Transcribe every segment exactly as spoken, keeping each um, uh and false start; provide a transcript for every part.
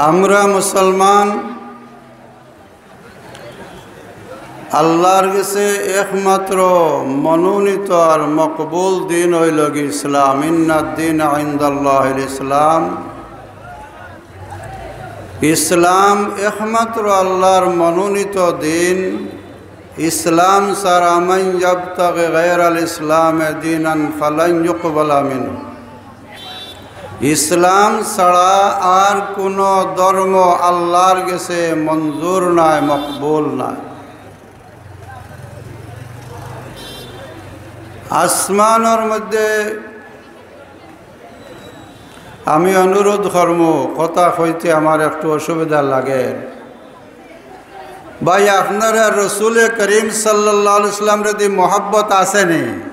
আমরা মুসলমান, আল্লাহর গেছে একমাত্র মনোনীত আর মকবুল দিন অইল গি ইসলাম। ইন্নাদ দীনা ইনদাল্লাহিল ইসলাম। ইসলাম একমাত্র আল্লাহর মনোনীত দিন। ইসলাম ছাড়া, মান ইয়াবতাগি গায়রাল ইসলামি দীনান ফালান ইউকবালা মিনহু। ইসলাম ছাড়া আর কোনো ধর্ম আল্লাহর গেছে মঞ্জুর নায়, মকবুল নায়। আসমানর মধ্যে আমি অনুরোধ করমু, কথা কইতে আমার একটু অসুবিধা লাগে। ভাই, আপনারা রসুলে করিম সাল্লাল্লাহু আলাইহি ওয়াসাল্লামরে দি মহব্বত আছে নি?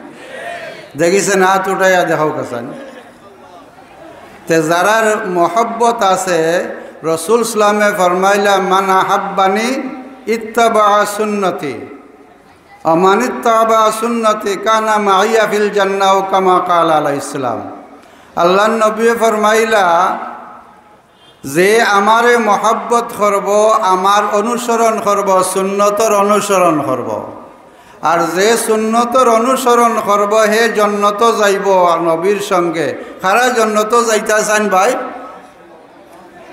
দেখিছেন, হাত উঠাইয়া দেখাও কাছান। তে যারার মহব্বত আছে, রসুল সাল্লামে ফরমাইলা, "মান আহাব্বানি ইত্তাবা সুন্নতি, ওয়া মান ইত্তাবা সুন্নতি কানা মাইয়া ফিল জান্নাহ", আও কামা কালা আলাইহিস সালাম। আল্লাহর নবী ফরমাইলা, যে আমারে মহব্বত করব, আমার অনুসরণ করব, সুন্নতর অনুসরণ করব। আর যে সুন্নতর অনুসরণ করব, হে জন্নতো যাইব আর নবীর সঙ্গে। কারা জন্নতো যাইতা চাইন ভাই?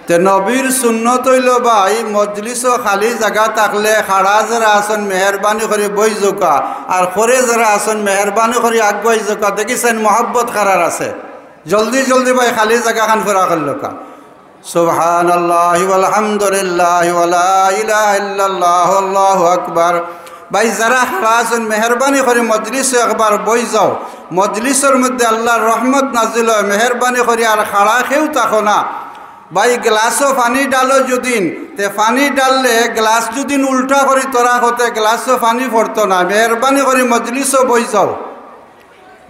তে নবীর সুন্নত অইল ভাই, মজলিসো খালি জাগা থাকলে খাড়া যারা আছইন মেহেরবানি করি বই যাউক্কা, আর খরে যারা আছইন মেহেরবানি করি আগুয়াই যাউক্কা। দেখিছেন, মহব্বত কারার আছে। জলদি জলদি ভাই খালি জাগাখান পুরা করলউক্কা। সুবহানাল্লাহি ওয়াল হামদুলিল্লাহি ওয়া লা ইলাহা ইল্লাল্লাহু আল্লাহু আকবার। ভাই, যারা খাড়া আছইন, মেহেরবানি করি মজলিসো একবার বই যাও। মজলিসর মধ্যে আল্লাহর রহমত নাজিল অয়, মেহেরবানি করি আর খাড়া কেউ থাকো না। ভাই, গ্লাসো পানি ঢালো যুদিন, তে পানি ঢাললে গ্লাস যুদিন উল্টা করি থরা অয় তে গ্লাসো পানি পড়তো না। মেহেরবানি করি মজলিসো বই যাও।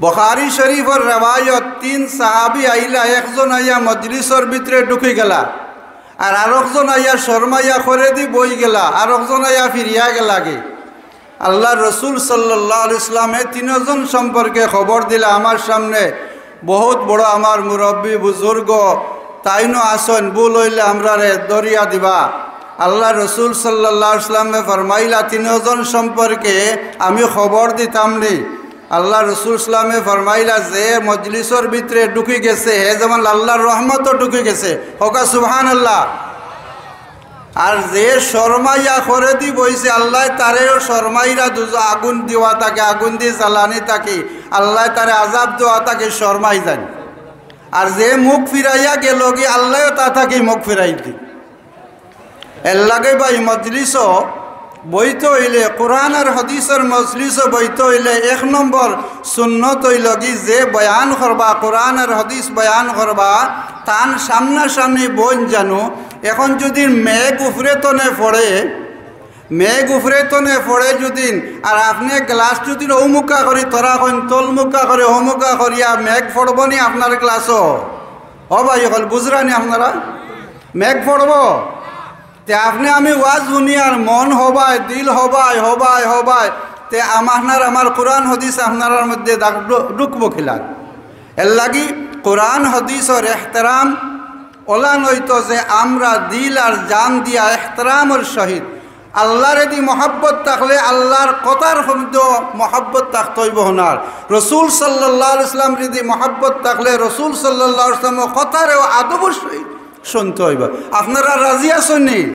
বুখারী শরীফর রেওয়ায়ত, তিন সাহাবী আইলা, একজন আইয়া মজলিসর ভিতরে ঢুকি গেলা, আর আরকজন আইয়া শরমাইয়া খরেদি বই গেলা, আরকজন আইয়া ফিরিয়া গেলাগি। আল্লাহর রসুল সাল্লাল্লাহু আলাইহি ওয়াসাল্লামে তিনজন সম্পর্কে খবর দিলা, আমার সামনে বহুত বড় আমার মুরব্বী বুজুর্গ, তাইনও আছইন, ভুল অইলে আমরারে ধরিয়া দিবা। আল্লাহর রসুল সাল্লাল্লাহু আলাইহি ওয়াসাল্লামে ফরমাইলা, তিনজন সম্পর্কে আমি খবর দিতাম নি। আল্লাহর রসুল সাল্লামে ফরমাইলা, যে মজলিসর ভিতরে ঢুকি গেছে, হে যেমন আল্লাহর রহমতো ঢুকি গেছে। কউক্কা সুবহানাল্লাহ। আর যে শরমাইয়া খরেদি বইছে, আল্লায় তারেও শরমাইরা দুজ-, আগুন দেওয়া থাকি, আগুন দি জ্বালানি থাকি, আল্লায় তারে আজাব দেওয়া থাকি শরমাই যাইন। আর যে মুখ ফিরাইয়া গেলোগি, আল্লায়ও তা থাকি মুখ ফিরাই দিন। এরলাগি ভাই, মজলিসো বইতে অইলে, কোরআন আর হাদিসর মজলিসো বইতে অইলে এক নম্বর সুন্নত অইল গি, যে বয়ান করবা, কোরআন আর হাদিস বয়ান করবা, তান সামনাসামনি বইন যানু। এখন যুদি মেঘ উফরে তনে পড়ে, মেঘ উফরে তনে পড়ে যুদিন, আর আপনে গ্লাস যুদিন অমুকা করি থরা অইন, তলমুকা করি, অমুকা করিয়া মেঘ পড়বো নি আপনার গ্লাসো? ও ভাই, অকল বুজরা নি আপনারা? মেঘ পড়বো? তে আপনে আমি ওয়াজ হুনি আর মন হবায়, দিল হবায়, হবায়, হবায়, তে আম-, আপনার আমার কোরআন হাদিস আপনারার মধ্যে দাগ ঢু-, ঢুকবো কিলা? এরলাগি কোরআন হাদিসর এহতেরাম অলা নইতো যে আমরা দিল আর জান দিয়া এহতেরামর সহিত আল্লাহরে দি মহব্বত থাকলে আল্লাহর কথার মধ্যে মহব্বত থাকতো অইবো। হুনার রসুল সাল্লাল্লাহু আলাইহি ওয়াসাল্লামরে দি মহব্বত থাকলে রসুল সাল্লাল্লাহু আলাইহি ওয়াসাল্লামর কথারেও আদবর সহিত শুনতো অইবো। আপনারা রাজি আছইন নি?